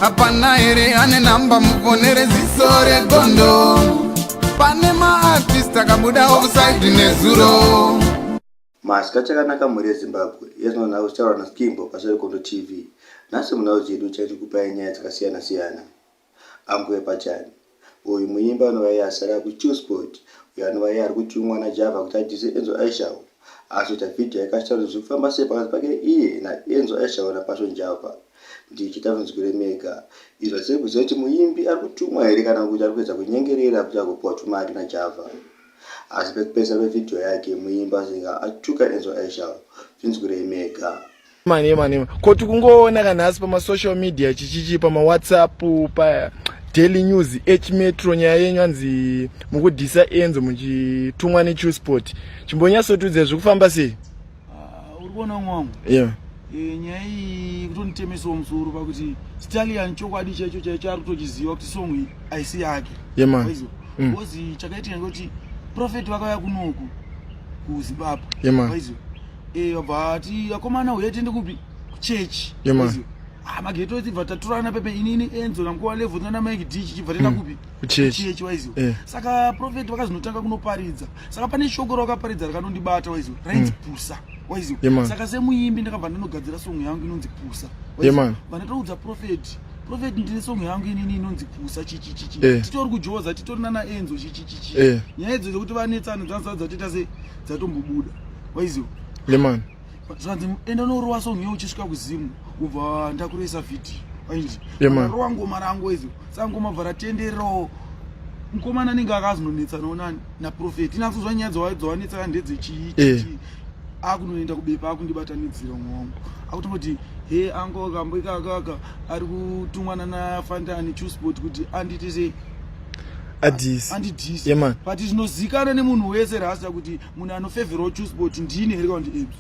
Hapana here ane namba muponere ziso regondo? Pane maartist akabuda offside nezuro. Masika chakanaka mhuri yeZimbabwe yezvino nhau zvichataurwa naSkimbo paSerekondo TV. Nhasi munhau dzedu tichati nyaya dzakasiyana siyana. Anguve pachani. Uyu muimbi anova iye asara kuChillspot uyo anova iye ari kutumwa naJava kuti adhise Enzo Ishall. Azoita vhidhiyo yake achitaura kuti zviri kufamba sei pakati pake iye naEnzo Ishall naPassion Java. Ndichita munzwire mega. Izvo hatisiri kuziva kuti muimbi ari kutumwa here kana kuti ari kuedza kunyengerera kuti agopiwa tumari naJava. Asi pekupedzisira pevhidhiyo yake, muimbi azenge atuka Enzo Ishall. Zvinzwirei mega. Mani mani ko tikungoona kana nhasi pamasocial media chichichi, pamawhatsapp, pa Daily News, H Metro, nyaya yenyu anzi mukudhisa Enzo muchitumwa neChillspot. Chimbonyatsotiudza zviri kufamba sei? Ah, uri kuona mwangu? Yeah. Nyaya iyi kutonitemesawo musoro pakuti Stallion chokwadi chaicho chaicho ari kutochiziva kuti song iyi haisi yake. Yeah, man. Waiziva? Because chakaitika ngekuti Prophet vakauya kunoku kuZimbabwe. Yeah, man. Waiziva? Vabva vati, "Akomana, uye tiende kupi? Kuchechi." Yeah, man. Waiziva? Ah, mageto tibva tatorana pepe, inini, Enzo naMkova Level nana Mike D, chichibva taenda kupi? Kuchechi. Kuchechi, waiziva? Saka Prophet vakazonotanga kunoparidza. Saka pane shoko ravakaparidza rakanondibata, waiziva, rainzi "Pusa", waiziva? Yeah, man. Saka semuimbi ndakabva ndanogadzira song yangu inonzi "Pusa". Yeah, man. Vandatoudza Prophet, "Prophet, ndine song yangu inini inonzi 'Pusa'," chichichichi. Titori kujoza, titori nana Enzo, chichichichi. Nyaya idzo dzekuti vanetsana dzanzaa dzatoita se dzatombobuda, waiziva? Yeah, man. Zvanzi, "Enda unorova song iyo, uchisvika kuZimu ubva ndakuresa vhidhiyo," wainzi. Yeah, man. Rova ngoma rangu, waiziva? Saka ngoma bva ratendererawo. Mukomana anenge akazononetsanawo nani? NaProphet. Inasozva nyaya dzawanetsana ndedzechii? Chii akunoenda kubepa akundibatanidzira umwe wangu akutongoti, "He, ango kambo ikakaka ari kutumwana naFantani Chillspot kuti anditi sei?" Adhisi. Andidhisi. Yeah, man. But zvinozikanwa nemunhu wese, rasta, kuti munhu anofevherawo Chillspot ndini here kana kuti Enzo?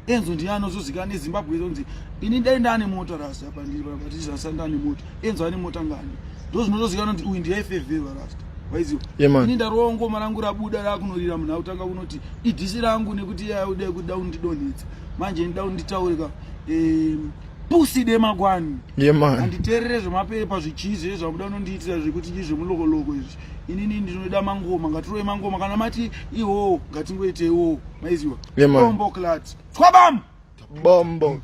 Enzo ndiye anozozikanwa neZimbabwe zonzi ini dai ndaane mota, rasta, pandiri patizasa ndaane mota, Enzo ane mota ngani? Ndo zvinotozikanwa kuti uyu ndiye aifevherwa, rasta, waiziva? Yeah, man. Ini ndarowa ngoma rangu rabuda, rakunorira, munhu akutanga kunoti idhisi rangu nekuti iye aude kuda kundidonhedza. Manje ndida kunditaurika pusi demagwani. Yeah, man. Handiteerere zvemapepa zvichii zvamuda unondiitira zvekuti chii zvemulokoloko izvi. Inini ndinoda mangoma, ngatirove mangoma. Kana mati iwowo, ngatingoite iwowo, maiziva? Yeah, man. Bombo clat twabam. Bombo.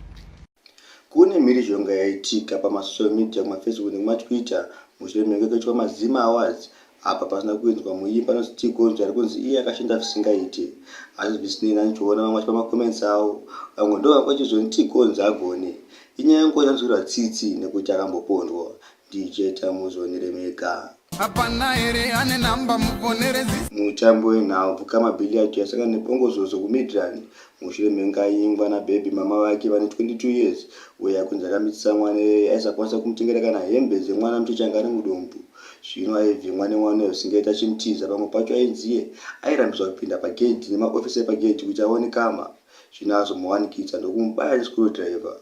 Kune mhirizhonga yaitika pamasocial media, kumaFacebook nekumaTwitter, mushure mekunge kuitwa maZima Awards apa pasina kuinzwa muimbi anonzi T Gonzo ari kunzi iye akashanda zvisingaite. Asi zvisinei, nanichiona vamwe vachipa macomments avo, vamwe ndo vanga vachizoni T Gonzo agone. Inyaya yangu yanzwirwa tsitsi nekuti akambopondwa. Ndicheta muzvionere mega. Hapana here ane namba muponere ziso? Mutambo wenhabvu Khama Billiat yasangana nebongozozo kuMidrand mushure mekunge aingwa nabhebhi mama vake vane 22 years uye akunzi akamitisa mwana iyeye aisakwanisa kumutengera kana hembe dzemwana mucheche anga ari mudumbu. Zvino aivhimwa nemwana uyo zvisingaiti, achimutiza. Pamwe pacho ainziye airambidzwa kupinda pagedhi nemaofisa epagedhi kuti aone Khama. Zvino azomuwanikidza ndokumubaya nescrewdriver.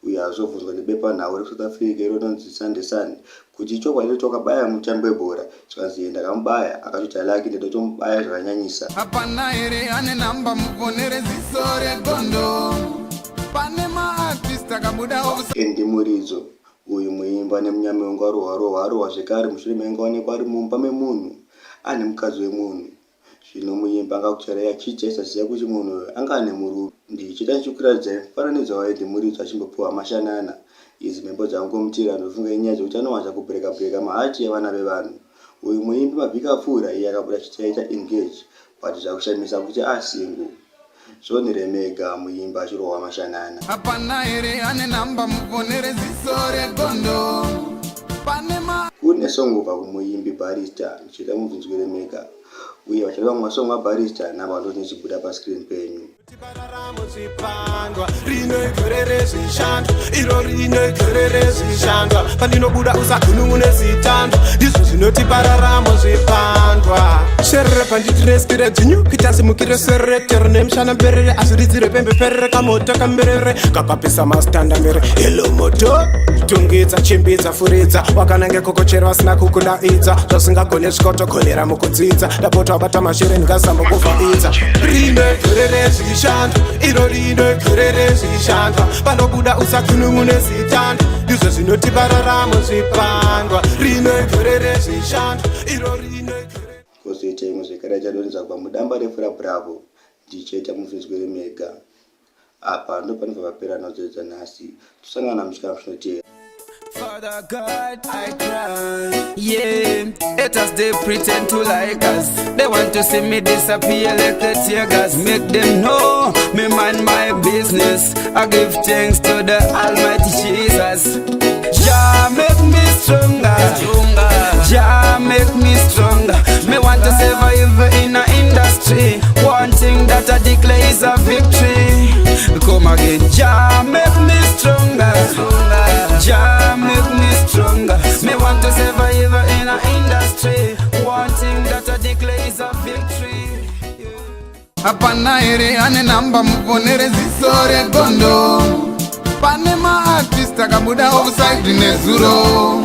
Uyo azobvunzwa nebepanhau rekuSouth Africa iro rinonzi Sunday Sun kuti ichokwadi kuti wakabaya mutambi webhora, zvikanzi, "Iye, ndakamubaya, akatoita lucky, ndaitotomubaya zvakanyanyisa." Hapana here ane namba muponere ziso regondo? Pane maartist akabuda offside. Andy Muridzo, uyu muimba nemunyama wengu arohwa rohwa arohwa zvekare mushure mekunge aonekwa ari mumba memunhu ane mukadzi wemunhu. Zvino muimbi angakucharai achiti aisaziva kuti munhu uyu anga ane murume. Ndichita ndichikuratidzai mufananidzo waAndy Muridzo achimbopiwa mashanana. Idzi mhepo dzangomutira, ndofunga inyaya dzekuti anowanza kubreaka breaka mahati evana vevanhu. Uyu muimbi mavhiki apfuura iye akabuda achiti aita engage, but zvakushamisa kuti asingle. Zvionere mega muimbi achirohwa mashanana. Hapana here ane namba muponere ziso regondo? Pane ma Kune song kubva kumuimbi Barrister, ndichida mubvunzwire mega. Uye vachada vamwe masong aBarrister, namba ndozvinochibuda pascreen penyu. Tipararamo zvipandwa rino igore rezvishandwa, iro rino igore rezvishandwa. Pandinobuda usagunun'une zitandwa, ndizvo zvinotipararamo zvipandwa. Sverere panditireskire dzvinyu kuitasimukire sverere tero nemushana mberere azviridzire pembe perere kamoto kamberere kakapisa masitanda mbere helo moto tungidza chimbidza furidza wakanange kokochero vasina kukudaidza zvasingagone zvikotogonera mukudzidza. Ndapota wabata mashure ndingazamba kuvhaidza rino igore rezvishandwa. rezvishandwa iro rino igore rezvishandwa panobuda usagunun'une zitanda ndizvo zvinotipa raramo zvipandwa rino igore rezvishandwa iro rino igore. Kozoita imwe zvekare yachadonhedza kubva mudamba refu raBravo ndichaita muzvinzwire mega. Apa ndopanobva papera nhau dzedu dzanhasi. Tosangana muchikamu chinoteera. Father God, I cry. Yeah, haters they pretend to like us. They want to see me disappear like the tear gas. Make them know me mind my business. I give thanks to the Almighty Jesus. Jah make me stronger. Jah make me stronger. Me want to survive in a industry. One thing that I declare is a victory. Come again, Jah make me stronger. Jah make me stronger. Me want to survive in a industry. One thing that I declare is a victory. Yeah. Hapana here ane namba muponere ziso regondo. Pane maartist akabuda offside nezuro.